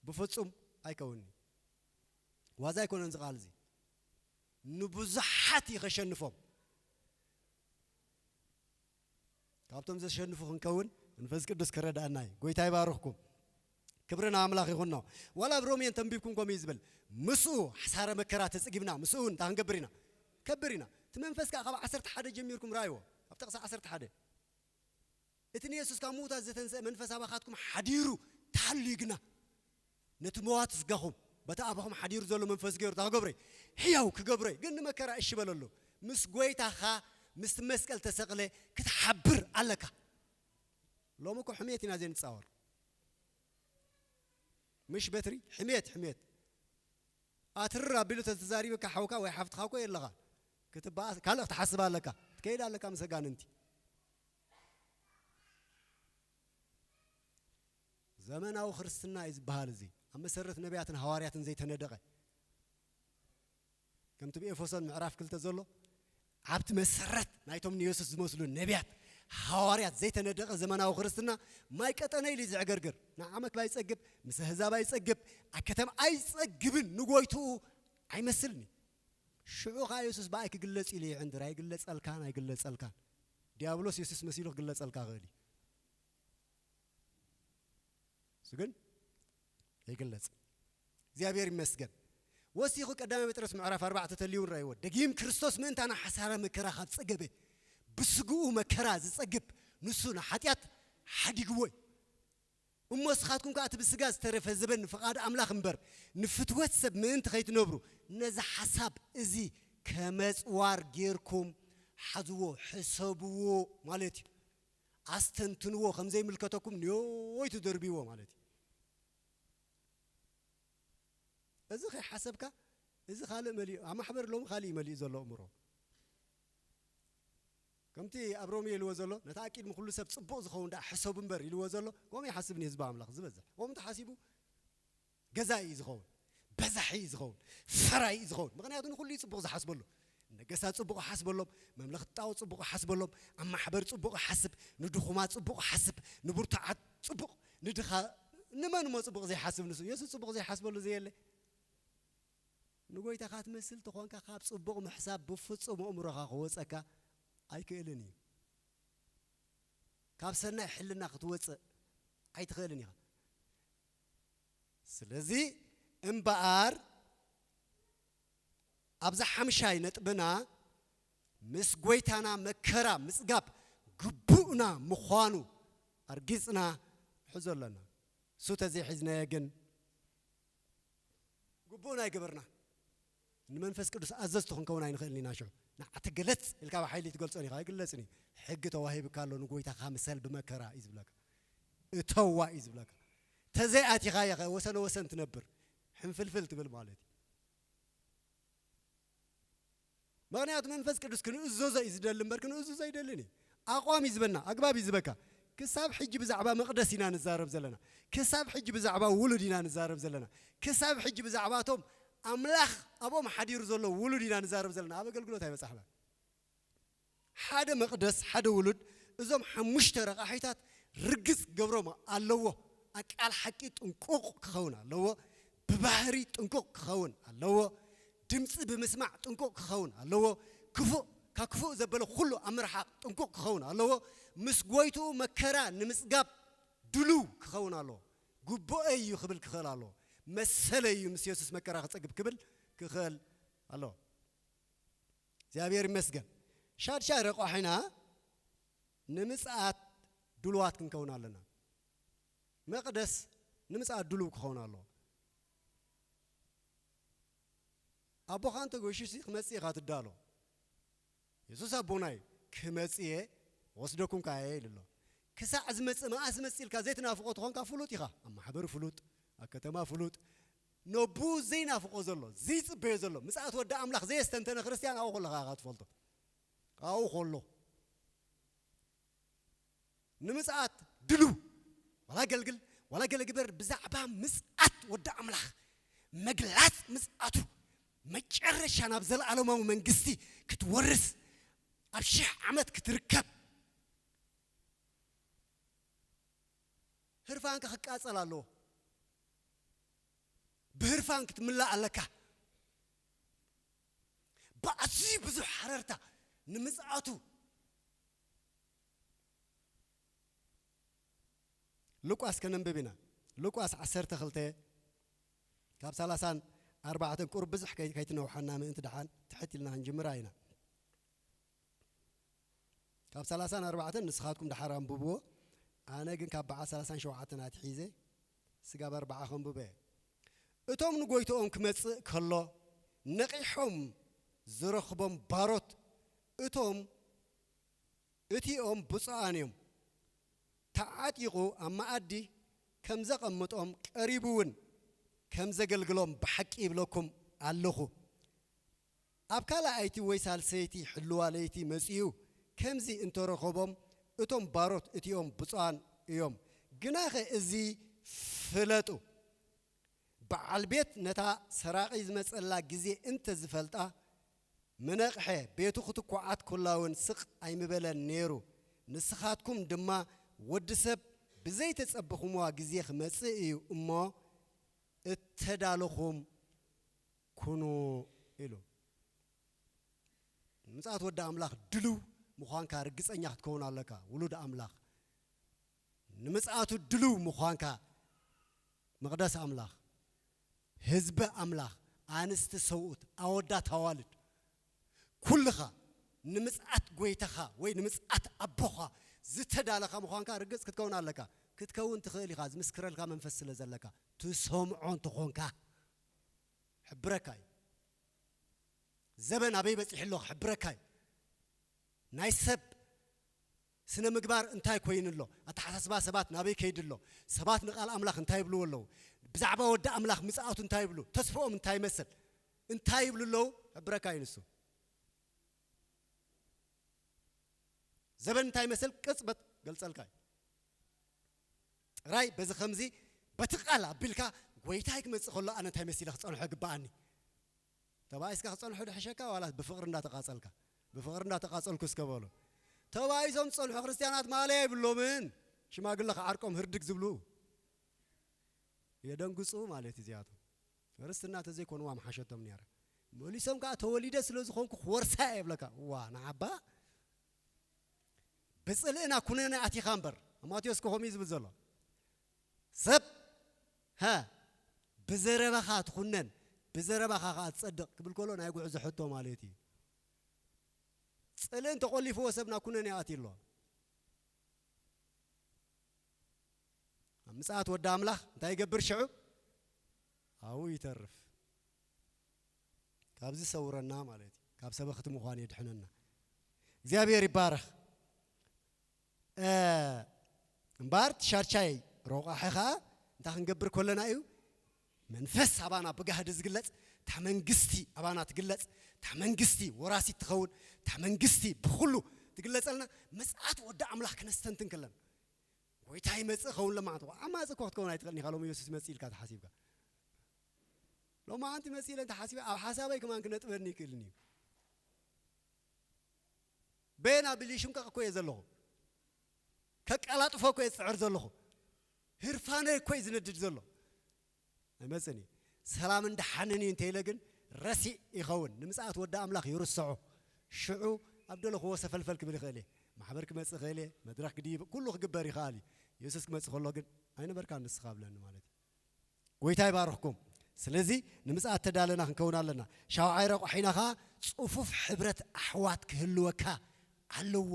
ብፍጹም ኣይከውንኒ። ዋዛ ኣይኮነን እዚ ቃል እዚ። ንብዙሓት እዩ ከሸንፎም። ካብቶም ዘሸንፉ ክንከውን መንፈስ ቅዱስ ክረዳእና እዩ። ጎይታ ይባርኽኩም። ክብሪ ንኣምላኽ ይኹኖ። ዋላ ኣብ ሮሜን ተንቢብኩም ከምኡ እዩ ዝብል። ምስኡ ሓሳረ መከራ ተጽጊብና፣ ምስኡ እውን እንታይ ክንገብር ኢና? ከብር ኢና። እቲ መንፈስ ከኣ ካብ ዓሰርተ ሓደ ጀሚርኩም ረኣይዎ። ኣብ ጥቕሲ ዓሰርተ ሓደ። እቲ ንየሱስ ካብ ምዉታት ዝተንስአ መንፈስ ኣባኻትኩም ሓዲሩ ተሃልዩ ግና፣ ነቲ መዋቲ ስጋኹም በቲ ኣባኹም ሓዲሩ ዘሎ መንፈስ ገይሩ እንታይ ክገብሮ እዩ? ሕያው ክገብሮ እዩ። ግን ንመከራ እሺ በለሉ። ምስ ጎይታኻ ምስቲ መስቀል ተሰቕለ ክትሓብር ኣለካ። ሎሚ እኮ ሕሜት ኢና ዘይንጻወር። ምሽ በትሪ ሕሜት፣ ሕሜት። ኣትርር ኣቢሉ ተተዛሪበካ ሓውካ ወይ ሓፍትኻ እኮ የለኻ። ክትበኣስ ካልእ ክትሓስብ ኣለካ። ትከይድ ኣለካ ምስ ኣጋንንቲ። ዘመናዊ ክርስትና እዩ ዝበሃል እዚ። ኣብ መሰረት ነቢያትን ሃዋርያትን ዘይተነደቐ። ከምቲ ብኤፌሶን ምዕራፍ ክልተ ዘሎ፣ ኣብቲ መሰረት ናይቶም ንየሱስ ዝመስሉ ነቢያት፣ ሃዋርያት ዘይተነደቐ ዘመናዊ ክርስትና ማይ ቀጠነ ኢሉ እዩ ዘዕገርግር። ንዓመት ኣይጸግብ፣ ምስ ኣህዛብ ኣይጸግብ፣ ኣብ ከተማ ኣይጸግብን፣ ንጎይትኡ ኣይመስልን እዩ። ሽዑ ኸኣ የሱስ ብኣይ ክግለጽ ኢሉ ይዕንድር፣ ኣይግለጸልካን፣ ኣይግለጸልካን። ዲያብሎስ የሱስ መሲሉ ክግለጸልካ ይኽእል እዩ። እሱ ግን ኣይግለጽ። እግዚኣብሔር ይመስገን። ወሲኹ ቀዳማይ ጴጥሮስ ምዕራፍ ኣርባዕተ ተልዩ ንረእይዎ። ደጊም ክርስቶስ ምእንታና ሓሳረ መከራ ካብ ጸገበ፣ ብስግኡ መከራ ዝጸግብ ንሱ ንሓጢኣት ሓዲግዎ እዩ። እሞ ንስኻትኩም ከኣ እቲ ብስጋ ዝተረፈ ዘበን ንፍቓድ ኣምላኽ እምበር፣ ንፍትወት ሰብ ምእንቲ ከይትነብሩ፣ ነዚ ሓሳብ እዚ ከመጽዋር ጌርኩም ሓዝዎ፣ ሕሰብዎ ማለት እዩ። ኣስተንትንዎ፣ ከም ዘይምልከተኩም ንዮይ ትደርብይዎ ማለት እዩ። እዚ ከይሓሰብካ፣ እዚ ካልእ መሊኡ፣ ኣብ ማሕበር ሎሚ ካልእ እዩ መሊኡ ዘሎ ኣእምሮ። ከምቲ ኣብ ሮሜ ኢልዎ ዘሎ፣ ነቲ ኣቂድሚ ኩሉ ሰብ ጽቡቕ ዝኸውን ደኣ ሕሰቡ እምበር ኢልዎ ዘሎ፣ ከምኡ ይሓስብ ንህዝቢ ኣምላኽ ዝበዝሕ። ከምኡ እንተሓሲቡ፣ ገዛኢ እዩ ዝኸውን፣ በዛሒ እዩ ዝኸውን፣ ፈራይ እዩ ዝኸውን። ምኽንያቱ ንኹሉ እዩ ጽቡቕ ዝሓስበሉ። ነገስታት ጽቡቕ ይሓስበሎም፣ መምለኽቲ ጣኦት ጽቡቕ ይሓስበሎም፣ ኣብ ማሕበር ጽቡቕ ይሓስብ፣ ንድኹማት ጽቡቕ ይሓስብ፣ ንብርቱዓት ጽቡቕ፣ ንድኻ፣ ንመን እሞ ጽቡቕ ዘይሓስብ ንሱ? የሱስ ጽቡቕ ዘይሓስበሉ ዘየለ። ንጎይታኻ ትመስል ተኾንካ ካብ ጽቡቕ ምሕሳብ ብፍጹም ኣእምሮኻ ክወጸካ ኣይክእልን እዩ። ካብ ሰናይ ሕልና ክትወጽእ ኣይትኽእልን ኢኻ። ስለዚ እምበኣር ኣብዛ ሓምሻይ ነጥብና ምስ ጎይታና መከራ ምጽጋብ ግቡእና ምዃኑ ኣርጊጽና ንሕዞ ኣለና። እሱ ተዘይሒዝናዮ ግን ግቡእና ኣይገበርና። ንመንፈስ ቅዱስ ኣዘዝቲ ክንከውን ኣይንኽእልን ኢና። ሽዑ ንዓ ተገለጽ ኢልካ ብሓይሊ ትገልጾን ኢኻ፣ ኣይግለጽን እዩ። ሕጊ ተዋሂብካ ኣሎ፣ ንጎይታኻ ምሰል ብመከራ እዩ ዝብለካ። እተዋ እዩ ዝብለካ። ተዘይኣቲኻዮ ኸ ወሰነ ወሰን ትነብር፣ ሕንፍልፍል ትብል ማለት እዩ። ምኽንያቱ መንፈስ ቅዱስ ክንእዘዞ እዩ ዝደሊ እምበር ክንእዝዞ ኣይደልን እዩ። ኣቋም እዩ ዝበና፣ ኣግባብ እዩ ዝበካ። ክሳብ ሕጂ ብዛዕባ መቕደስ ኢና ንዛረብ ዘለና። ክሳብ ሕጂ ብዛዕባ ውሉድ ኢና ንዛረብ ዘለና። ክሳብ ሕጂ ብዛዕባ እቶም ኣምላኽ ኣብኦም ሓዲሩ ዘሎ ውሉድ ኢና ንዛረብ ዘለና። ኣብ ኣገልግሎት ኣይበጻሕናን። ሓደ መቕደስ፣ ሓደ ውሉድ፣ እዞም ሓሙሽተ ረቓሒታት ርግጽ ክገብሮም ኣለዎ። ኣብ ቃል ሓቂ ጥንቁቕ ክኸውን ኣለዎ። ብባህሪ ጥንቁቕ ክኸውን ኣለዎ። ድምጺ ብምስማዕ ጥንቁቕ ክኸውን ኣለዎ። ክፉእ፣ ካብ ክፉእ ዘበለ ኩሉ ኣብ ምርሓቕ ጥንቁቕ ክኸውን ኣለዎ። ምስ ጎይትኡ መከራ ንምጽጋብ ድሉው ክኸውን ኣለዎ። ግቡኤ እዩ ክብል ክኽእል ኣለዎ። መሰለይ እዩ ምስ የሱስ መከራ ክጸግብ ክብል ክኽእል ኣለዎ። እግዚኣብሔር ይመስገን። ሻድሻይ ረቋሒና ንምጽኣት ድሉዋት ክንከውን ኣለና። መቕደስ ንምጽኣት ድሉው ክኸውን ኣለዎ። ኣቦኻ እንተ ጎይሹ ሲ ክመጽእ ኢኻ ትዳሎ። የሱስ ኣቦና እዩ። ክመጽእ እየ፣ ወስደኩም ከኣ እየ ኢሉ ኣሎ። ክሳዕ ዝመጽእ መኣስ መጽእ ኢልካ ዘይትናፍቖ ተኾንካ ፍሉጥ ኢኻ። ኣብ ማሕበር ፍሉጥ፣ ኣብ ከተማ ፍሉጥ። ነቡ ዘይናፍቖ ዘሎ፣ ዘይጽበዮ ዘሎ፣ ምጽኣት ወዲ ኣምላኽ ዘየስተንተነ ክርስትያን ኣብኡ ከለኻ ኢኻ ትፈልጦ። ኣብኡ ከሎ ንምጽኣት ድሉ ዋላ ገልግል ዋላ ገለ ግበር ብዛዕባ ምጽኣት ወዲ ኣምላኽ መግላጽ ምጽኣቱ መጨረሻ ናብ ዘለኣለማዊ መንግስቲ ክትወርስ፣ ኣብ ሽሕ ዓመት ክትርከብ፣ ህርፋንካ ክቃጸል ኣለዎ። ብህርፋን ክትምላእ ኣለካ። ብኣዝዩ ብዙሕ ሓረርታ ንምጽኣቱ። ሉቃስ ከነንብብ ኢና። ሉቃስ ዓሰርተ ክልተ ካብ ሰላሳን ኣርባዕተን፣ ቁሩብ ብዙሕ ከይ-፣ ከይትነውሓና ምእንቲ ደሓን ትሕት ኢልና ክንጅምራ ኢና። ካብ ሰላሳን ኣርባዕተን ንስኻትኩም ደሓር ኣንብብዎ። ኣነ ግን ካብ በዓል ሰላሳን ሸውዓተን ኣትሒዘ ስጋብ ኣርባዓ ከንብበ። እቶም ንጎይትኦም ክመጽእ ከሎ ነቒሖም ዝረኽቦም ባሮት፣ እቶም፣ እቲኦም ብፁዓን እዮም። ተዓጢቑ ኣብ መኣዲ ከም ዘቐምጦም ቀሪቡ እውን ከም ዘገልግሎም ብሓቂ ይብለኩም ኣለኹ። ኣብ ካልኣይቲ ወይ ሳልሰይቲ ሕልዋ ለይቲ መጺኡ ከምዚ እንተረኸቦም፣ እቶም ባሮት እቲኦም ብፁዓን እዮም። ግናኸ እዚ ፍለጡ፣ በዓል ቤት ነታ ሰራቒ ዝመጸላ ግዜ እንተ ዝፈልጣ፣ ምነቕሐ፣ ቤቱ ክትኳዓት ኮላ እውን ስቕ ኣይምበለን ነይሩ። ንስኻትኩም ድማ ወዲ ሰብ ብዘይተጸበኹምዋ ግዜ ክመጽእ እዩ እሞ እተዳለኹም ኩኑ ኢሉ። ንምጽኣት ወዲ ኣምላኽ ድልው ምዃንካ ርግጸኛ ክትከውን ኣለካ። ውሉድ ኣምላኽ ንምጽኣቱ ድልው ምዃንካ፣ መቕደስ ኣምላኽ፣ ህዝቢ ኣምላኽ፣ ኣንስቲ ሰብኡት፣ ኣወዳት ኣዋልድ፣ ኩልኻ ንምጽኣት ጎይታኻ ወይ ንምጽኣት ኣቦኻ ዝተዳለኻ ምዃንካ ርግጽ ክትከውን ኣለካ። ክትከውን ትኽእል ኢኻ፣ ዝምስክረልካ መንፈስ ስለ ዘለካ። ትሰምዖ እንተኾንካ፣ ሕብረካ እዩ። ዘበን ኣበይ በጺሑ ኣሎ ክሕብረካ እዩ። ናይ ሰብ ስነ ምግባር እንታይ ኮይኑ ኣሎ? ኣተሓሳስባ ሰባት ናበይ ከይዱ ኣሎ? ሰባት ንቃል ኣምላኽ እንታይ ይብልዎ ኣለዉ? ብዛዕባ ወዲ ኣምላኽ ምጽኣቱ እንታይ ይብሉ? ተስፍኦም እንታይ ይመስል? እንታይ ይብሉ ኣለዉ? ክሕብረካ እዩ ንሱ። ዘበን እንታይ ይመስል? ቅጽበት ገልጸልካ እዩ። ጥራይ በዚ ከምዚ በቲ ቃል ኣቢልካ፣ ጎይታይ ክመጽእ ከሎ ኣነ እንታይ መሲለ ክጸንሖ ይግብኣኒ? ተባኢስካ ክጸንሖ ድሕሸካ ዋላ ብፍቕሪ እንዳተቃጸልካ? ብፍቕሪ እንዳተቃጸልኩ እስከ በሉ። ተባኢሶም ዝጸንሑ ክርስትያናት ማለያ የብሎምን። ሽማግለ ክዓርቆም ህርድግ ዝብሉ የደንግጹ ማለት እዩ እዚኣቶም። ክርስትና ተዘይኮንዋ ምሓሸቶም ነይረ። መሊሶም ከኣ ተወሊደ ስለ ዝኾንኩ ክወርሳ እየ ይብለካ። እዋ ንዓባ ብጽልእና ኩነኔ ኣቲኻ እምበር። ኣብ ማቴዎስ እኮ ከምኡ እዩ ዝብል ዘሎ። ሰብ፣ ሃ፣ ብዘረባኻ ትኹነን፣ ብዘረባኻ ኸኣ ትጸድቕ ክብል ከሎ ናይ ጉዕዞ ሕቶ ማለት እዩ። ጽልእን ተቖሊፍዎ ሰብ ናብ ኩነኔ ኣትዩ ኣሎ። ኣብ ምጽኣት ወዲ ኣምላኽ እንታይ ይገብር ሽዑ? ኣብኡ ይተርፍ። ካብዚ ሰውረና ማለት እዩ። ካብ ሰበኽቲ ምዃን የድሕነና። እግዚኣብሔር ይባረኽ። እ፣ እምበኣር እቲ ሻርቻይ ረቋሒ ኸኣ እንታይ ክንገብር ከለና እዩ? መንፈስ ኣባና ብጋህዲ ዝግለጽ፣ እታ መንግስቲ ኣባና ትግለጽ፣ እታ መንግስቲ ወራሲት ትኸውን፣ እታ መንግስቲ ብኹሉ ትግለጸልና፣ ምጽኣት ወዲ ኣምላኽ ክነስተንትን ከለና። ጎይታ ይመጽእ ኸውን ለማዓት። ዓማጺ እኮ ክትከውን ኣይትኽእልን ኢኻ፣ ሎሚ የሱስ ይመጽእ ኢልካ ተሓሲብካ። ሎማዓንቲ መጺእ ኢለ እንተሓሲበ፣ ኣብ ሓሳበይ ከማን ክነጥበኒ ይክእልን እዩ። በየን ኣቢሉ ይሽምቀቕ እኮ እየ ዘለኹ። ከቀላጥፎ እኮ እየ ዝጽዕር ዘለኹ። ህርፋነይ እኮ እዩ ዝነድድ ዘሎ። ኣይመጽእን እዩ። ሰላምን ደሓንን እዩ እንተ ኢለ ግን ረሲዕ ይኸውን። ንምጽኣት ወዲ ኣምላኽ ይርስዖ። ሽዑ ኣብ ደለኽዎ ሰፈልፈል ክብል ይኽእል እየ። ማሕበር ክመጽእ ይኽእል እየ። መድረኽ ክድይብ፣ ኩሉ ክግበር ይኽኣል እዩ። የሱስ ክመጽእ ከሎ ግን ኣይነበርካን ንስኻ ብለኒ ማለት እዩ። ጎይታ ይባርኽኩም። ስለዚ ንምጽኣት ተዳለና ክንከውን ኣለና። ሻውዓይ ረቋሒና ኸኣ ጽፉፍ ሕብረት ኣሕዋት ክህልወካ ኣለዎ።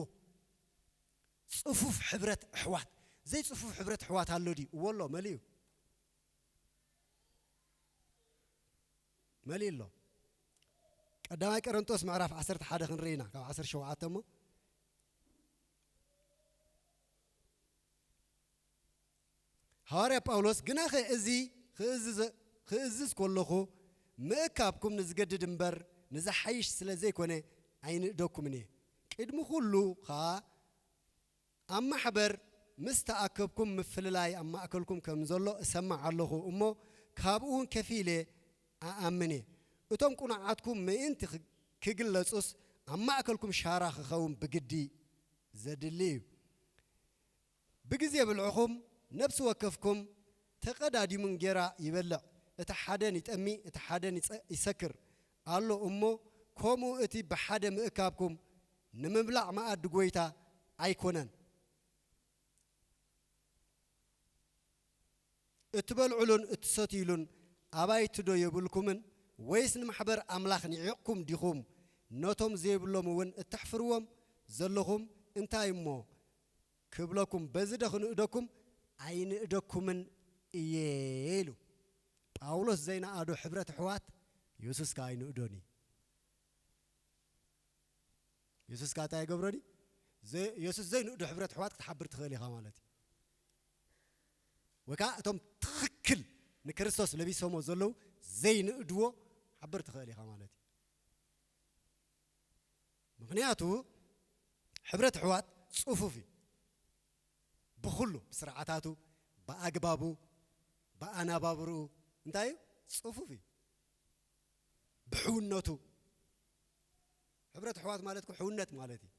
ጽፉፍ ሕብረት ኣሕዋት። ዘይጽፉፍ ሕብረት ኣሕዋት ኣሎ ድዩ? እዎ ኣሎ፣ መሊኡ። መሊኡ ኣሎ። ቀዳማይ ቆሮንቶስ ምዕራፍ ዓሰርተ ሓደ ክንርኢ ኢና፣ ካብ ዓሰርተ ሸውዓተ እሞ። ሃዋርያ ጳውሎስ፣ ግናኸ እዚ ክእዝዝ፣ ክእዝዝ ከለኹ ምእካብኩም ንዝገድድ እምበር ንዝሓይሽ ስለ ዘይኮነ ኣይንእደኩምን እየ። ቅድሚ ኩሉ ኸኣ ኣብ ማሕበር ምስ ተኣከብኩም ምፍልላይ ኣብ ማእከልኩም ከም ዘሎ እሰማዕ ኣለኹ እሞ፣ ካብኡ እውን ከፊለ እኣምን እየ። እቶም ቁኑዓትኩም ምእንቲ ክ-፣ ክግለጹስ ኣብ ማእከልኩም ሻራ ክኸውን ብግዲ ዘድሊ እዩ። ብግዜ ብልዕኹም ነፍሲ ወከፍኩም ተቐዳዲሙ እንጌራ ይበልዕ፣ እቲ ሓደን ይጠሚ፣ እቲ ሓደን ይጸ-፣ ይሰክር ኣሎ እሞ፣ ከምኡ እቲ ብሓደ ምእካብኩም ንምብላዕ መኣዲ ጐይታ ኣይኮነን። እትበልዑሉን እትሰትዩሉን ኣባይቲ ዶ የብልኩምን? ወይስ ንማሕበር ኣምላኽ ንዒቕኩም ዲኹም? ነቶም ዘይብሎም እውን እተሕፍርዎም ዘለኹም እንታይ እሞ ክብለኩም፣ በዚ ዶ ክንእደኩም? ኣይንእደኩምን እየ ኢሉ። ጳውሎስ ዘይነኣዶ ሕብረት ኣሕዋት የሱስ ከኣ ኣይንእዶን እዩ። የሱስ ከኣ እንታይ ይገብረን እዩ? ዘ-፣ የሱስ ዘይንእዶ ሕብረት ኣሕዋት ክትሓብር ትኽእል ኢኻ ማለት እዩ። ወይ ከኣ እቶም ትኽክል ንክርስቶስ ለቢሶሞ ዘለዉ ዘይንእድዎ ሓብር ትኽእል ኢኻ ማለት እዩ። ምኽንያቱ ሕብረት ኣሕዋት ጽፉፍ እዩ። ብኹሉ ብስርዓታቱ፣ ብኣግባቡ፣ ብኣነባብርኡ እንታይ እዩ? ጽፉፍ እዩ። ብሕውነቱ። ሕብረት ኣሕዋት ማለት እኮ ሕውነት ማለት እዩ።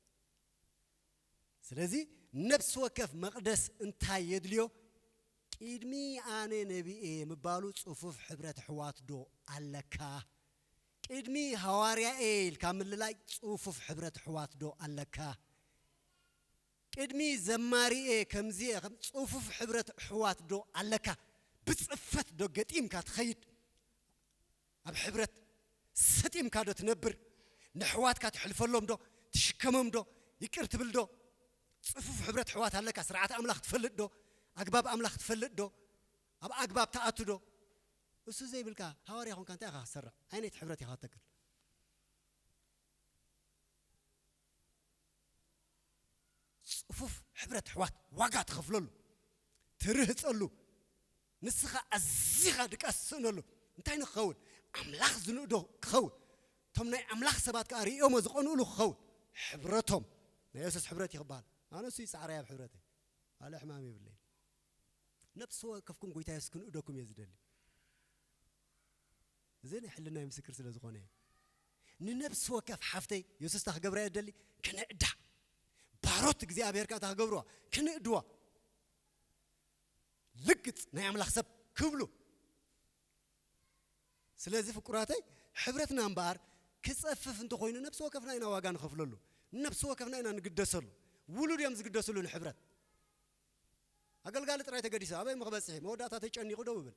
ስለዚ ነፍሲ ወከፍ መቕደስ እንታይ የድልዮ? ቅድሚ ኣነ ነቢኤ ምባሉ ጽፉፍ ሕብረት ኣሕዋት ዶ ኣለካ? ቅድሚ ሃዋርያኤ ኢልካ ምልላይ ጽፉፍ ሕብረት ኣሕዋት ዶ ኣለካ? ቅድሚ ዘማሪኤ ከምዚኤ ከም ጽፉፍ ሕብረት ኣሕዋት ዶ ኣለካ? ብጽፈት ዶ ገጢምካ ትኸይድ? ኣብ ሕብረት ሰጢምካ ዶ ትነብር? ንኣሕዋትካ ትሕልፈሎም ዶ? ትሽከሞም ዶ? ይቅር ትብል ዶ? ጽፉፍ ሕብረት ኣሕዋት ኣለካ? ስርዓት ኣምላኽ ትፈልጥ ዶ? ኣግባብ ኣምላኽ ትፈልጥ ዶ? ኣብ ኣግባብ ትኣቱ ዶ? እሱ ዘይብልካ ሃዋርያ ኾንካ እንታይ ኢኻ ክትሰርዕ? ኣየነይቲ ሕብረት ኢኻ ትተክል? ጽፉፍ ሕብረት ኣሕዋት ዋጋ ትኸፍለሉ፣ ትርህጸሉ፣ ንስኻ ኣዚኻ ድቃስ ትስእነሉ። እንታይ ንክኸውን? ኣምላኽ ዝንእዶ ክኸውን። እቶም ናይ ኣምላኽ ሰባት ከኣ ርእዮሞ ዝቐንኡሉ ክኸውን። ሕብረቶም፣ ናይ የሱስ ሕብረት እዩ ክበሃል። ኣነ እሱ እዩ ጻዕራይ ኣብ ሕብረተይ። ካልእ ሕማም የብለይን። ነፍሲ ወከፍኩም ጎይታ የሱስ ክንእደኩም እየ ዝደሊ። እዚ ናይ ሕልናይ ምስክር ስለ ዝኾነ እዩ። ንነፍሲ ወከፍ ሓፍተይ የሱስ እታ ክገብራ እየ ደሊ፣ ክንእዳ። ባሮት እግዚኣብሔር ከኣ እታ ክገብርዋ፣ ክንእድዋ። ልግጽ ናይ ኣምላኽ ሰብ ክብሉ። ስለዚ ፍቁራተይ፣ ሕብረትና እምበኣር ክጸፍፍ እንተኾይኑ ነፍሲ ወከፍና ኢና ዋጋ ንኸፍለሉ። ነፍሲ ወከፍና ኢና ንግደሰሉ። ውሉድ እዮም ዝግደስሉ ንሕብረት። ኣገልጋሊ ጥራይ ተገዲሰ ኣበይ ምኽበጽሒ መወዳእታ ተጨኒቑ ደው ይብል።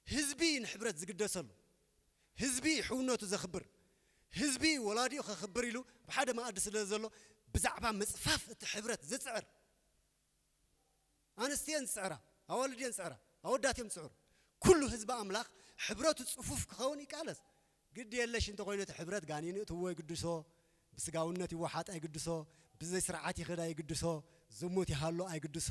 ህዝቢ ንሕብረት ዝግደሰሉ፣ ህዝቢ ሕውነቱ ዘኽብር፣ ህዝቢ ወላዲኡ ከኽብር ኢሉ ብሓደ መኣዲ ስለ ዘሎ ብዛዕባ ምጽፋፍ እቲ ሕብረት ዝጽዕር፣ ኣንስትየን ዝጽዕራ፣ ኣዋልድየን ዝጽዕራ፣ ኣወዳት እዮም ዝጽዕሩ። ኩሉ ህዝቢ ኣምላኽ ሕብረቱ ጽፉፍ ክኸውን ይቃለስ። ግድ የለሽ እንተኾይኑ እቲ ሕብረት ጋኔን ይእትዎ ይግድሶ፣ ብስጋውነት ይወሓጥ ኣይግድሶ፣ ብዘይ ስርዓት ይኸዳ ይግድሶ፣ ዝሙት ይሃሎ ኣይግድሶ፣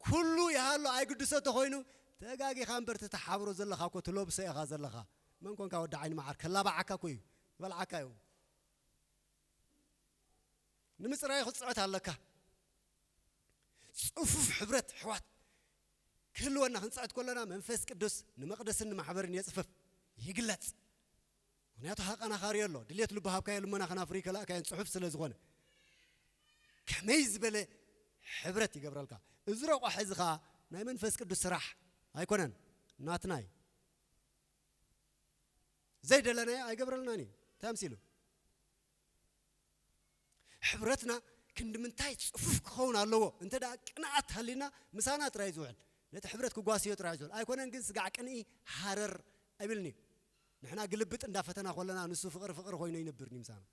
ኩሉ ይሃሎ ኣይግድሶ እንተኾይኑ ተጋጊኻ እምበር እቲ ተሓብሮ ዘለኻ እኮ ትለብሶ ኢኻ ዘለኻ። መን ኮንካ ወዲ ዓይኒ መዓር ከላባዓካ እኮ እዩ፣ ይበልዓካ እዩ። ንምጽራይ ክትጽዕት ኣለካ። ጽፉፍ ሕብረት ኣሕዋት ክህልወና ክንጽዕት ከለና መንፈስ ቅዱስ ንመቕደስን ንማሕበርን የጽፍፍ፣ ይግለጽ። ምኽንያቱ ሃቐና ካርዮ ኣሎ፣ ድሌት ልቢ ሃብካዮ ልመና ከናፍር ይከላእካዮን ጽሑፍ ስለ ዝኾነ። ከመይ ዝበለ ሕብረት ይገብረልካ። እዚ ረቋሒ እዚ ኸኣ ናይ መንፈስ ቅዱስ ስራሕ ኣይኮነን፣ ናትና እዩ። ዘይደለናዮ ኣይገብረልናን እዩ። እንታይ ኣምሲሉ? ሕብረትና ክንዲ ምንታይ ጽፉፍ ክኸውን ኣለዎ? እንተ ደኣ ቅንኣት ሃሊና ምሳና ጥራይ ዝውዕል፣ ነቲ ሕብረት ክጓስዮ ጥራይ ዝውዕል ኣይኮነን። ግን ስጋዕ ቅንኢ ሃረር ኣይብልኒ። ንሕና ግልብጥ እንዳፈተና ከለና ንሱ ፍቕሪ ፍቕሪ ኮይኑ ይነብርኒ ምሳና።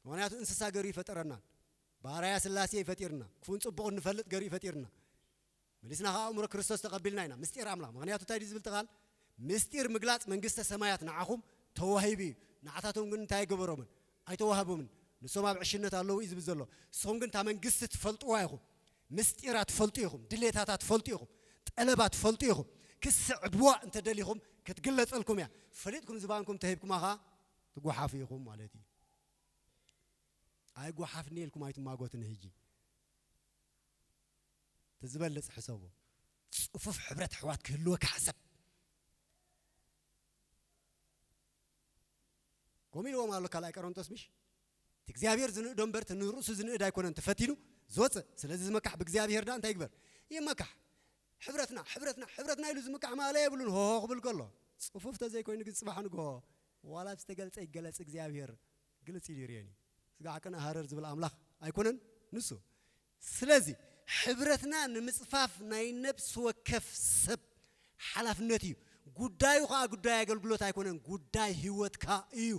ምኽንያቱ እንስሳ ገሩ ይፈጠረናን ባርያ ስላሴ ይፈጢርና፣ ክፉን ጽቡቕ እንፈልጥ ገሩ ይፈጢርና። መሊስና ከኣ ኣእምሮ ክርስቶስ ተቐቢልና ኢና፣ ምስጢር ኣምላኽ። ምኽንያቱ እንታይ ድዩ ዝብል እቲ ቃል? ምስጢር ምግላጽ መንግስተ ሰማያት ንዓኹም ተዋሂቡ እዩ፣ ንዓታቶም ግን እንታይ ኣይገበሮምን? ኣይተዋህቦምን። ንሶም ኣብ ዕሽነት ኣለዉ እዩ ዝብል ዘሎ። ንሶም ግን እታ መንግስቲ ትፈልጥዋ ኢኹም፣ ምስጢራ ትፈልጡ ኢኹም፣ ድሌታታ ትፈልጡ ኢኹም፣ ጠለባ ትፈልጡ ኢኹም። ክስዕብዋ እንተደሊኹም ክትግለጸልኩም እያ። ፈሊጥኩም ዝባንኩም ተሂብኩማ ከኣ ትጓሓፉ ኢኹም ማለት እዩ። ኣይጓሓፍኒ ኢልኩም ኣይትማጎትኒ። ሕጂ እቲ ዝበልጽ ሕሰቦ። ጽፉፍ ሕብረት ኣሕዋት ክህልወካ ሕሰብ። ኢልዎም ኣሎ ካልኣይ ቆሮንቶስ፣ ምሽ? እቲ እግዚኣብሔር ዝንእዶ እምበር እቲ ንርእሱ ዝንእድ ኣይኮነን ተፈቲኑ ዝወፅእ። ስለዚ ዝመካሕ ብእግዚኣብሔር ደኣ እንታይ ይግበር? ይመካሕ። ሕብረትና፣ ሕብረትና፣ ሕብረትና ኢሉ ዝምካሕ ማእለ የብሉን። ሆሆ ክብል ከሎ፣ ጽፉፍ ተዘይኮይኑ ግን ጽባሕ ንግሆ ዋላ ኣብ ዝተገልጸ ይገለጽ እግዚኣብሔር ግልጽ ኢሉ ይርእየኒ። ስጋዕ ቅነ ሃረር ዝብል ኣምላኽ ኣይኮነን ንሱ። ስለዚ ሕብረትና ንምጽፋፍ ናይ ነብሲ ወከፍ ሰብ ሓላፍነት እዩ። ጉዳዩ ከኣ ጉዳይ ኣገልግሎት ኣይኮነን፣ ጉዳይ ህይወትካ እዩ።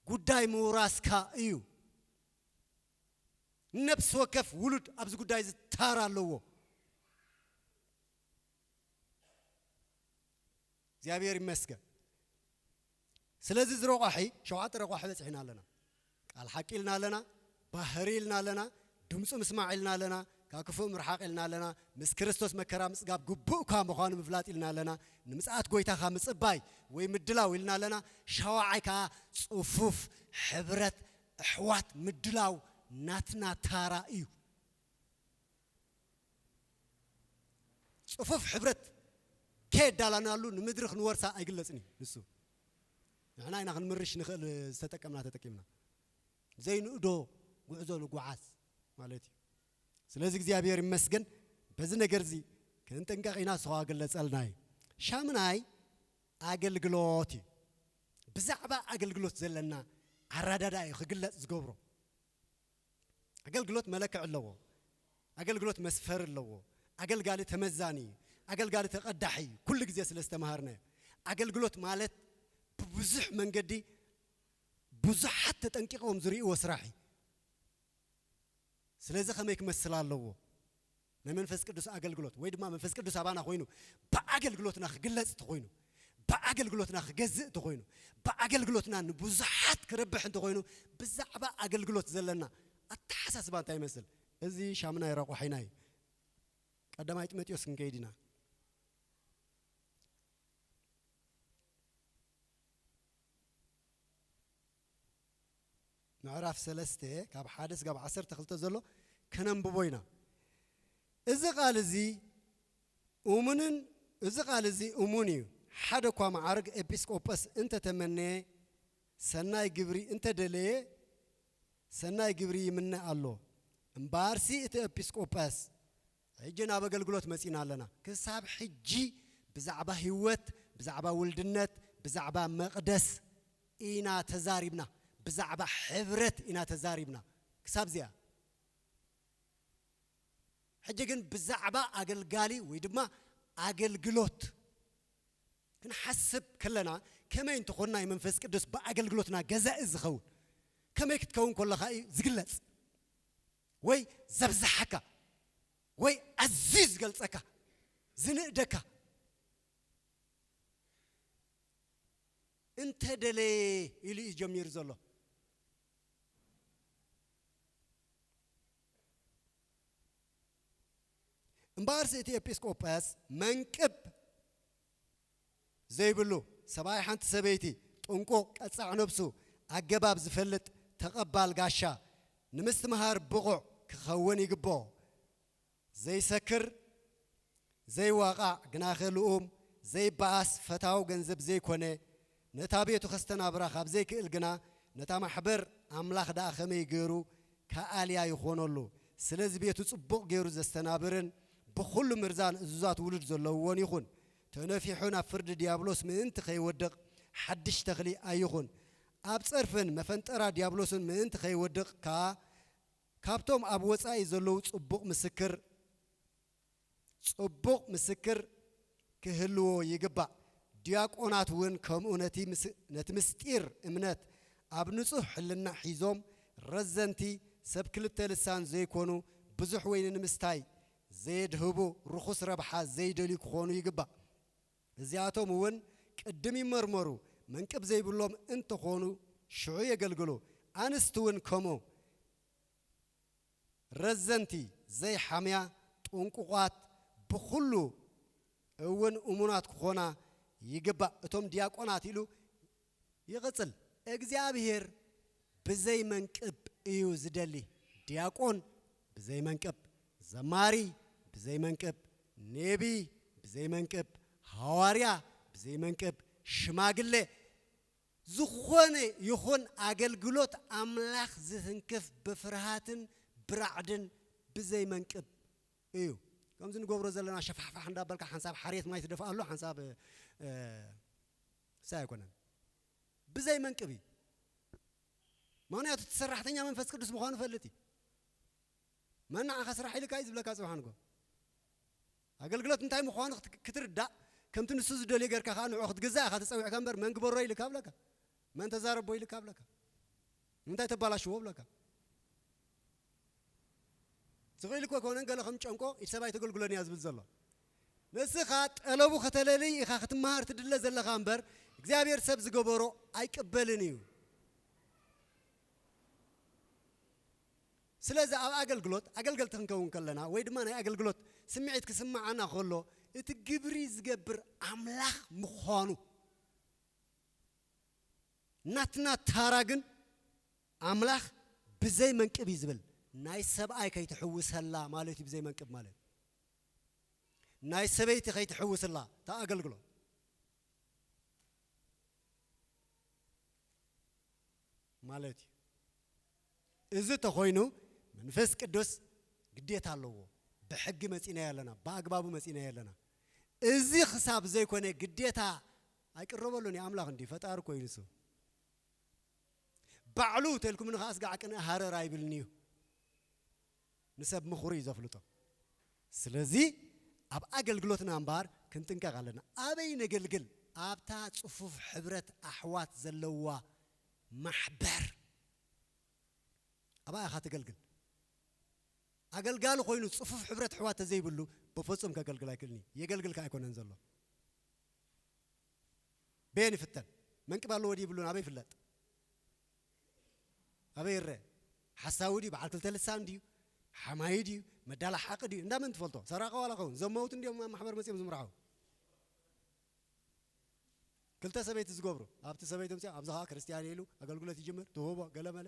ጉዳይ ምውራስካ እዩ። ነብሲ ወከፍ ውሉድ ኣብዚ ጉዳይ እዚ ታራ ኣለዎ። እግዚኣብሔር ይመስገን። ስለዚ እዚ ረቋሒ፣ ሸውዓተ ረቋሒ በጺሕና ኣለና። ቃል ሓቂ ኢልና ኣለና፣ ባህሪ ኢልና ኣለና፣ ድምፁ ምስማዕ ኢልና ኣለና፣ ካብ ክፉእ ምርሓቕ ኢልና ኣለና፣ ምስ ክርስቶስ መከራ ምጽጋብ ግቡእ እኳ ምዃኑ ምፍላጥ ኢልና ኣለና፣ ንምጽኣት ጎይታኻ ምጽባይ ወይ ምድላው ኢልና ኣለና። ሻውዓይ ከኣ ጽፉፍ ሕብረት ኣሕዋት ምድላው ናትና ታራ እዩ። ጽፉፍ ሕብረት ከየዳላናሉ ንምድሪ ክንወርሳ ኣይግለጽን እዩ ንሱ። ንሕና ኢና ክንምርሽ ንኽእል ዝተጠቀምና ተጠቂምና። ዘይንእዶ ጉዕዞ ንጓዓዝ ማለት እዩ። ስለዚ እግዚኣብሔር ይመስገን በዚ ነገር እዚ ክንጥንቀቕ ኢና፣ ንሱ ኸኣ ገለጸልና እዩ። ሻምናይ ኣገልግሎት እዩ። ብዛዕባ ኣገልግሎት ዘለና ኣረዳድኣ እዩ ክግለጽ ዝገብሮ። ኣገልግሎት መለክዕ ኣለዎ። ኣገልግሎት መስፈር ኣለዎ። ኣገልጋሊ ተመዛኒ እዩ። ኣገልጋሊ ተቐዳሒ እዩ። ኩሉ ግዜ ስለ ዝተምሃርናዮ። ኣገልግሎት ማለት ብብዙሕ መንገዲ ብዙሓት ተጠንቂቖም ዝርእይዎ ስራሕ እዩ። ስለዚ ከመይ ክመስል ኣለዎ? ናይ መንፈስ ቅዱስ ኣገልግሎት ወይ ድማ መንፈስ ቅዱስ ኣባና ኮይኑ ብኣገልግሎትና ክግለጽ እንተኾይኑ፣ ብኣገልግሎትና ክገዝእ እንተኾይኑ፣ ብኣገልግሎትና ንብዙሓት ክረብሕ እንተኾይኑ፣ ብዛዕባ ኣገልግሎት ዘለና ኣተሓሳስባ እንታይ ይመስል? እዚ ሻምናይ ረቋሒና እዩ። ቀዳማይ ጢሞቴዎስ ክንከይድ ኢና። ምዕራፍ ሰለስተ ካብ ሓደ ስጋብ ዓሰርተ ክልተ ዘሎ ከነንብቦ ኢና። እዚ ቃል እዚ እሙንን፣ እዚ ቃል እዚ እሙን እዩ። ሓደ እኳ መዓርግ ኤጲስቆጶስ እንተተመነየ፣ ሰናይ ግብሪ እንተደለየ፣ ሰናይ ግብሪ ይምነ ኣሎ። እምበኣርሲ እቲ ኤጲስቆጶስ፣ ሕጂ ናብ ኣገልግሎት መጺና ኣለና። ክሳብ ሕጂ ብዛዕባ ህይወት፣ ብዛዕባ ውልድነት፣ ብዛዕባ መቕደስ ኢና ተዛሪብና። ብዛዕባ ሕብረት ኢና ተዛሪብና። ክሳብ እዚኣ። ሕጂ ግን ብዛዕባ ኣገልጋሊ ወይ ድማ ኣገልግሎት ክንሓስብ ከለና፣ ከመይ እንተኾንና እዩ መንፈስ ቅዱስ ብኣገልግሎትና ገዛኢ ዝኸውን? ከመይ ክትከውን ከለኻ እዩ ዝግለጽ? ወይ ዘብዝሓካ? ወይ ኣዝዩ ዝገልጸካ? ዝንእደካ? እንተ ደለየ ኢሉ እዩ ጀሚሩ ዘሎ። እምበኣርሲ እቲ ኤጲስቆጶስ መንቅብ ዘይብሉ ሰብኣይ ሓንቲ ሰበይቲ ጥንቁቕ ቀጻዕ ነብሱ ኣገባብ ዝፈልጥ ተቐባል ጋሻ ንምስትምሃር ብቑዕ ክኸውን ይግብኦ። ዘይሰክር፣ ዘይዋቓዕ፣ ግናኸ ልኡም፣ ዘይበኣስ፣ ፈታው ገንዘብ ዘይኮነ፣ ነታ ቤቱ ከስተናብራ ካብ ዘይክእል ግና፣ ነታ ማሕበር ኣምላኽ ደኣ ከመይ ገይሩ ከኣልያ ይኾነሉ? ስለዚ ቤቱ ጽቡቕ ገይሩ ዘስተናብርን ብኹሉ ምርዛን እዙዛት ውሉድ ዘለውዎን ይኹን። ተነፊሑ ናብ ፍርዲ ዲያብሎስ ምእንቲ ከይወድቕ ሓድሽ ተኽሊ ኣይኹን። ኣብ ጸርፍን መፈንጠራ ዲያብሎስን ምእንቲ ከይወድቕ ከኣ፣ ካብቶም ኣብ ወጻኢ ዘለዉ ጽቡቕ ምስክር፣ ጽቡቕ ምስክር ክህልዎ ይግባእ። ዲያቆናት እውን ከምኡ ነቲ ምስ-፣ ነቲ ምስጢር እምነት ኣብ ንጹህ ሕልና ሒዞም፣ ረዘንቲ፣ ሰብ ክልተ ልሳን ዘይኮኑ፣ ብዙሕ ወይኒ ንምስታይ ዘየድህቡ፣ ርኹስ ረብሓ ዘይደልዩ ክኾኑ ይግባእ። እዚኣቶም እውን ቅድም ይመርመሩ፣ መንቅብ ዘይብሎም እንተኾኑ ሽዑ የገልግሉ። ኣንስቲ እውን ከምኡ። ረዘንቲ፣ ዘይሓምያ፣ ጥንቁቓት፣ ብኹሉ እውን እሙናት ክኾና ይግባእ። እቶም ዲያቆናት ኢሉ ይቕጽል። እግዚኣብሔር ብዘይ መንቅብ እዩ ዝደሊ። ዲያቆን ብዘይ መንቅብ፣ ዘማሪ ብዘይ መንቅብ፣ ኔቢ ብዘይ መንቅብ፣ ሃዋርያ ብዘይ መንቅብ፣ ሽማግሌ ዝኾነ ይኹን ኣገልግሎት ኣምላኽ ዝትንክፍ ብፍርሃትን ብራዕድን ብዘይመንቅብ እዩ። ከምዚ ንገብሮ ዘለና ሸፋሕፋሕ እንዳበልካ ሓንሳብ ሓርየት ማይ ትደፍኣሉ፣ ሓንሳብ፣ እ፣ ሳይ ኣይኮነን። ብዘይመንቅብ እዩ። ምኽንያቱ እቲ ሰራሕተኛ መንፈስ ቅዱስ ምዃኑ ፈልጥ እዩ። መን ንዓኻ ስራሕ ኢልካ እዩ ዝብለካ ጽባሕ ንጎ? ኣገልግሎት እንታይ ምዃኑ ክት-፣ ክትርዳእ፣ ከምቲ ንሱ ዝደልዮ ጌርካ ከኣ ንዕኡ ክትግዛእ ኢኻ ተጸዊዕካ እምበር፣ መን ግበሮ ኢልካ ብለካ? መን ተዛረቦ ኢልካ ብለካ? ንምንታይ ተባላሽዎ ብለካ? ዝኽእል እኮ ኣይኮነን፣ ገለ ከም ጨንቆ፣ ኢድ ሰብ ኣይተገልግሎን እያ ዝብል ዘሎ። ንስኻ ጠለቡ ከተለልይ ኢኻ ክትመሃር ትድለ ዘለኻ እምበር፣ እግዚኣብሔር ሰብ ዝገበሮ ኣይቅበልን እዩ። ስለዚ ኣብ ኣገልግሎት፣ ኣገልገልቲ ክንከውን ከለና፣ ወይ ድማ ናይ ኣገልግሎት ስምዒት ክስምዓና ከሎ፣ እቲ ግብሪ ዝገብር ኣምላኽ ምዃኑ፣ ናትና ታራ ግን ኣምላኽ ብዘይ መንቅብ እዩ ዝብል። ናይ ሰብኣይ ከይትሕውሰላ ማለት እዩ፣ ብዘይ መንቅብ ማለት። ናይ ሰበይቲ ከይትሕውስላ፣ እታ ኣገልግሎት ማለት እዩ። እዚ ተኾይኑ መንፈስ ቅዱስ ግዴታ ኣለዎ። ብሕጊ መጺናዮ ኣለና፣ ብኣግባቡ መጺናዮ ኣለና። እዚ ክሳብ ዘይኮነ ግዴታ ኣይቅረበሉን እዩ። ኣምላኽ እንዲ ፈጣሪ እኮ እዩ ንሱ። ባዕሉ ተልኩም ንኸኣስ ጋዕ ቅንእ ሃረር ኣይብልን እዩ። ንሰብ ምኽሩ እዩ ዘፍልጦ። ስለዚ ኣብ ኣገልግሎትና እምበኣር ክንጥንቀቕ ኣለና። ኣበይ ነገልግል? ኣብታ ጽፉፍ ሕብረት ኣሕዋት ዘለዋ ማሕበር። ኣብኣ ኢኻ ተገልግል። ኣገልጋሊ ኮይኑ ጽፉፍ ሕብረት ኣሕዋት ተዘይብሉ በፈጹም ከገልግል ኣይክእልን እዩ። የገልግል ከኣ ኣይኮነን ዘሎ። በየን ይፍተን? መንቅብ ኣለዎ ድዩ ይብሉን ኣበይ ይፍለጥ? ኣበይ ይረአ? ሓሳዊ ድዩ? በዓል ክልተ ልሳን ድዩ? ሓማይ ድዩ? መዳላ ሓቂ ድዩ? እንዳ መን ትፈልጦ? ሰራቂ ዋላ ኸውን። ዘመውት እንዲዮም ኣብ ማሕበር መጺኦም ዝምርዓው። ክልተ ሰበይቲ ዝገብሩ። ኣብቲ ሰበይቶም ጺኦም፣ ኣብዚ ኸዓ ክርስትያን ኢሉ ኣገልግሎት ይጅምር፣ ትውህቦ፣ ገለ መለ።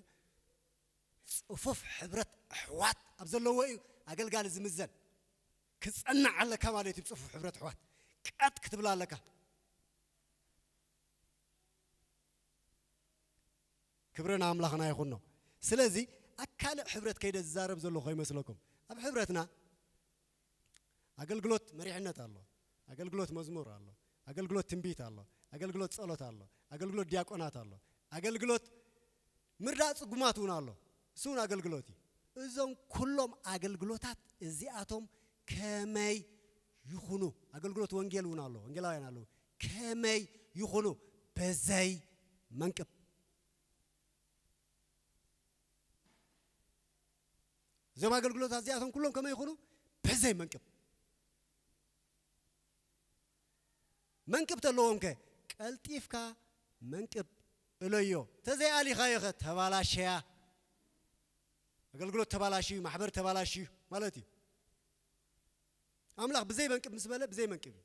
ጽፉፍ ሕብረት ኣሕዋት ኣብ ዘለዎ እዩ ኣገልጋሊ ዝምዘን። ክጸንዕ ኣለካ ማለት እዩ። ጽፉፍ ሕብረት ኣሕዋት ቀጥ ክትብል ኣለካ። ክብሪ ንኣምላኽና ይኹኖ። ስለዚ ኣብ ካልእ ሕብረት ከይደ ዝዛረብ ዘለኹ ከይመስለኩም። ኣብ ሕብረትና ኣገልግሎት መሪሕነት ኣሎ፣ ኣገልግሎት መዝሙር ኣሎ፣ ኣገልግሎት ትንቢት ኣሎ፣ ኣገልግሎት ጸሎት ኣሎ፣ ኣገልግሎት ዲያቆናት ኣሎ፣ ኣገልግሎት ምርዳእ ጽጉማት እውን ኣሎ። እሱ እውን ኣገልግሎት እዩ። እዞም ኩሎም ኣገልግሎታት እዚኣቶም ከመይ ይኹኑ? ኣገልግሎት ወንጌል እውን ኣሎ፣ ወንጌላውያን ኣለዉ። ከመይ ይኹኑ? በዘይ መንቅብ። እዞም ኣገልግሎታት እዚኣቶም ኩሎም ከመይ ይኹኑ? በዘይ መንቅብ። መንቅብ ተለዎም ከ ቀልጢፍካ መንቅብ እለዮ። ተዘይኣሊኻዮ ኸ ተባላሸያ። ኣገልግሎት ተባላሽዩ፣ ማሕበር ተባላሽዩ ማለት እዩ። ኣምላኽ ብዘይ መንቅብ ምስ በለ ብዘይ መንቅብ እዩ።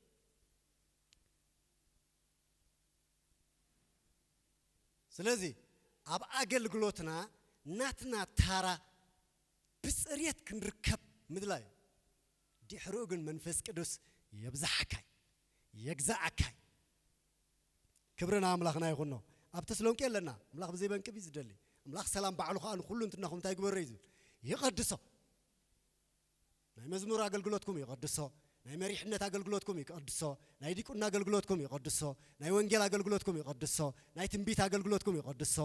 ስለዚ ኣብ ኣገልግሎትና ናትና ታራ ብጽሬት ክንርከብ ምድላይ እዩ። ድሕሪኡ ግን መንፈስ ቅዱስ የብዝሓካይ፣ የግዛኣካይ። ክብሪ ንኣምላኽና ይኹኖ። ኣብ ተስሎንቄ ኣለና። ኣምላኽ ብዘይ መንቅብ እዩ ዝደሊ። ኣምላኽ ሰላም ባዕሉ ኸኣ ንኹሉ እንትናኹም እንታይ ግበሮ እዩ ዝብል? ይቐድሶ። ናይ መዝሙር ኣገልግሎትኩም ይቐድሶ። ናይ መሪሕነት ኣገልግሎትኩም ይቐድሶ። ናይ ዲቁና ኣገልግሎትኩም ይቐድሶ። ናይ ወንጌል ኣገልግሎትኩም ይቐድሶ። ናይ ትንቢት ኣገልግሎትኩም ይቐድሶ።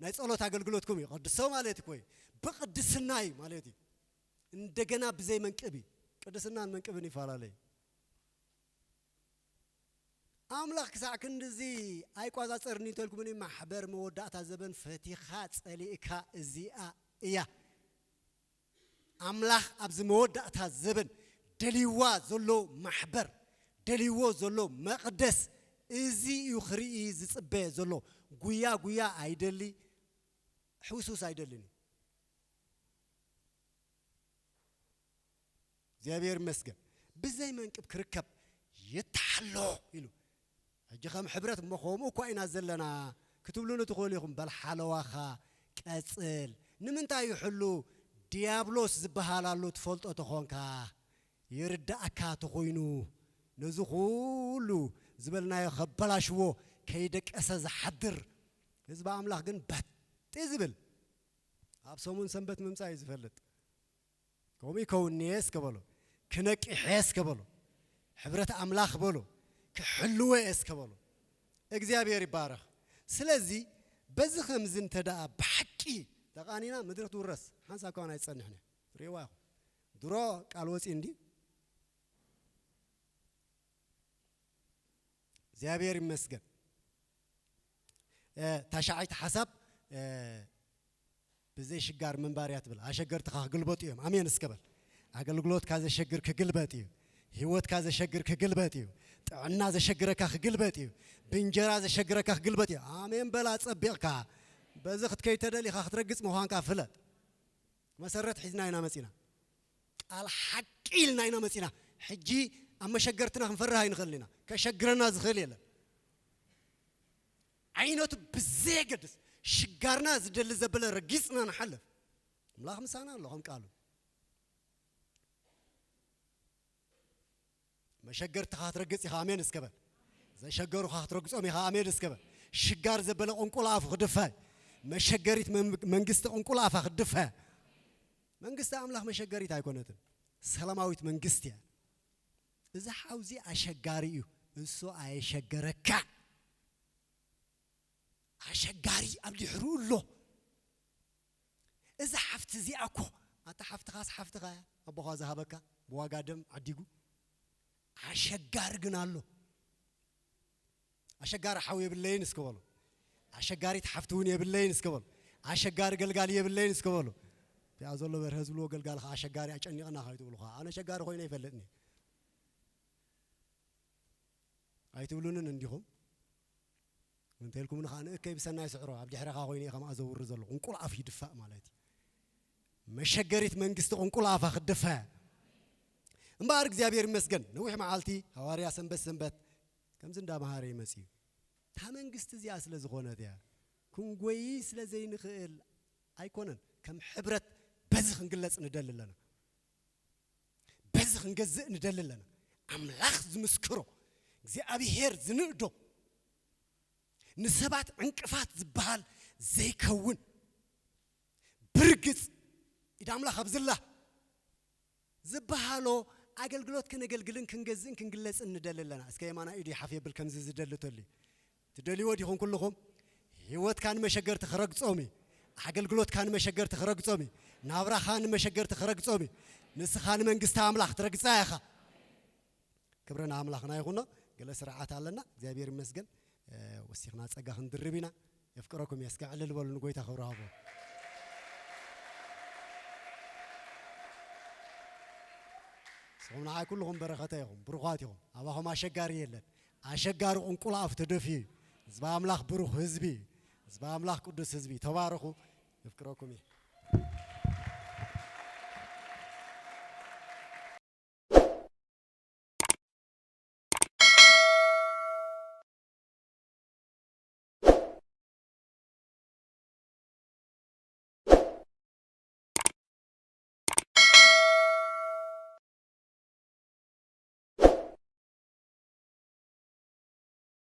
ናይ ጸሎት ኣገልግሎትኩም ይቐድሶ ማለት እኮ እዩ። ብቕድስና እዩ ማለት እዩ። እንደገና ብዘይ መንቅብ እዩ። ቅድስናን መንቅብን ይፈላለ እዩ። ኣምላኽ ክሳዕ ክንድዚ ኣይቋጻጸርኒ እንተልኩምኒ፣ ማሕበር መወዳእታ ዘበን ፈቲኻ ጸሊእካ እዚኣ እያ። ኣምላኽ ኣብዚ መወዳእታ ዘበን ደልይዋ ዘሎ ማሕበር፣ ደልይዎ ዘሎ መቕደስ፣ እዚ እዩ ክርኢ ዝጽበ ዘሎ። ጉያ ጉያ ኣይደሊ፣ ሕውስውስ ኣይደልን እዩ። እግዚኣብሔር ይመስገን። ብዘይ መንቅብ ክርከብ ይተሓሎ ኢሉ። ሕጂ ከም ሕብረት እሞ ከምኡ እኳ ኢና ዘለና ክትብሉኒ ትኽእሉ ኢኹም። በል ሓለዋኻ ቀጽል። ንምንታይ ይሕሉ? ዲያብሎስ ዝበሃል ኣሎ ትፈልጦ ተኾንካ፣ ይርዳእካ ተኾይኑ፣ ነዚ ኩሉ ዝበልናዮ ከበላሽዎ ከይደቀሰ ዝሓድር ህዝቢ ኣምላኽ ግን በጥ ዝብል፣ ኣብ ሰሙን ሰንበት ምምጻእ እዩ ዝፈልጥ። ከምኡ ይከውን'የ እስከ በሎ፣ ክነቅሕ'የ እስከ በሎ፣ ሕብረት ኣምላኽ በሎ፣ ክሕልወ'የ እስከ በሎ። እግዚኣብሔር ይባረኽ። ስለዚ በዚ ከምዚ እንተ ደኣ ብሓቂ ተቓኒና ምድሪ ክትውረስ ሓንሳብ ከማን ኣይትጸንሕን እያ። ትርእይዋ ኢኹም። ድሮ ቃል ወጺኡ እንዲ እግዚኣብሔር ይመስገን። እ፣ ታሽዓይቲ ሓሳብ፣ እ፣ ብዘይ ሽጋር ምንባር እያ ትብል። ኣሸገርትኻ ክግልበጡ እዮም። ኣሜን እስከ በል። ኣገልግሎትካ ዘሸግር ክግልበጥ እዩ። ህይወትካ ዘሸግር ክግልበጥ እዩ። ጥዕና ዘሸግረካ ክግልበጥ እዩ። ብእንጀራ ዘሸግረካ ክግልበጥ እዩ። ኣሜን በል ኣጸቢቕካ። በዚ ክትከይድ ተደሊኻ ክትረግጽ ምዃንካ ፍለጥ። መሰረት ሒዝና ኢና መጺና። ቃል ሓቂ ኢልና ኢና መጺና። ሕጂ ኣብ መሸገርትና ክንፈርህ ኣይንኽእልን ኢና። ከሸግረና ዝኽእል የለን። ዓይነቱ ብዘየገድስ ሽጋርና ዝደሊ ዘበለ ረጊጽና ንሓልፍ። ኣምላኽ ምሳና ኣሎ ከም ቃሉ። መሸገርትኻ ክትረግጽ ኢኻ፣ ኣሜን እስከ በል። ዘሸገሩኻ ክትረግጾም ኢኻ፣ ኣሜን እስከ በል። ሽጋር ዘበለ ቁንቁል ኣፉ ክድፈ። መሸገሪት መን-፣ መንግስቲ ቁንቁል ኣፋ ክትድፈ። መንግስቲ ኣምላኽ መሸገሪት ኣይኮነትን። ሰላማዊት መንግስቲ እያ። እዚ ሓውዚ ኣሸጋሪ እዩ። እሱ ኣየሸገረካ። ኣሸጋሪ ኣብ ድሕሩ ኣሎ። እዛ ሓፍቲ እዚኣ እኮ፣ ኣታ ሓፍትኻስ ሓፍትኻ እያ፣ ኣቦኻ ዝሃበካ ብዋጋ ደም ዓዲጉ። ኣሸጋሪ ግን ኣሎ። ኣሸጋሪ ሓው የብለይን እስከ በሉ። ኣሸጋሪት ሓፍቲ እውን የብለይን እስከ በሉ። ኣሸጋሪ ገልጋሊ የብለይን እስከ በሉ። እዚኣ ዘሎ በርሀ ዝብልዎ ገልጋሊ ኸዓ ኣሸጋሪ ኣጨኒቕና ከይትብሉ ኸዓ። ኣነ ኣሸጋሪ ኮይነ ኣይፈልጥን እየ። ኣይትብሉንን እንዲኹም? እንተ ኢልኩምኒ ኸዓ ንእከይ ብሰናይ ስዕሮ ኣብ ድሕረኻ ኮይነ እየ ከምኣ ዘውሪ ዘለኹ። እንቁል ኣፍ ይድፋእ ማለት እዩ። መሸገሪት መንግስቲ ቁንቁል ኣፋ ክትድፈ። እምበኣር እግዚኣብሔር ይመስገን፣ ነዊሕ መዓልቲ ሃዋርያ ሰንበት ሰንበት ከምዚ እንዳመሃረ ይመጽእ እዩ። እታ መንግስቲ እዚኣ ስለ ዝኾነት እያ። ክንጎይ ስለ ዘይንኽእል ኣይኮነን። ከም ሕብረት በዚ ክንግለጽ ንደሊ ኣለና። በዚ ክንገዝእ ንደሊ ኣለና። ኣምላኽ ዝምስክሮ፣ እግዚኣብሔር ዝንእዶ፣ ንሰባት ዕንቅፋት ዝበሃል ዘይከውን፣ ብርግጽ ኢድ ኣምላኽ ኣብዝላ ዝበሃሎ ኣገልግሎት ክነገልግልን ክንገዝእን ክንግለጽን ንደሊ ኣለና። እስከ የማናይ ኢዱ ይሓፍ የብል ከምዚ ዝደሊ ተልዩ። ትደልይዎ ዲኹም ኩልኹም? ህይወትካ ንመሸገርቲ ክረግጾም እዩ። ኣገልግሎትካ ንመሸገርቲ ክረግጾም እዩ። ናብራኻ ንመሸገርቲ ክረግጾም እዩ። ንስኻ ንመንግስቲ ኣምላኽ ትረግጻ ኢኻ። ክብሪ ንኣምላኽና ይኹኖ። ገለ ስርዓት ኣለና። እግዚኣብሔር ይመስገን። እ፣ ወሲኽና ጸጋ ክንድርብ ኢና። የፍቅረኩም እየ። እስከ ዕልል በሉ፣ ንጎይታ ክብሪ ሃቡ። ንስኹም ንዓይ ኩልኹም በረኸተ ኢኹም፣ ብሩኻት ኢኹም። ኣባኹም ኣሸጋሪ የለን። ኣሸጋሪ ቁንቁል ኣፍ ተደፍዩ እዩ። ህዝቢ ኣምላኽ ብሩኽ ህዝቢ እዩ። ህዝቢ ኣምላኽ ቅዱስ ህዝቢ እዩ። ተባረኹ። የፍቅረኩም እየ።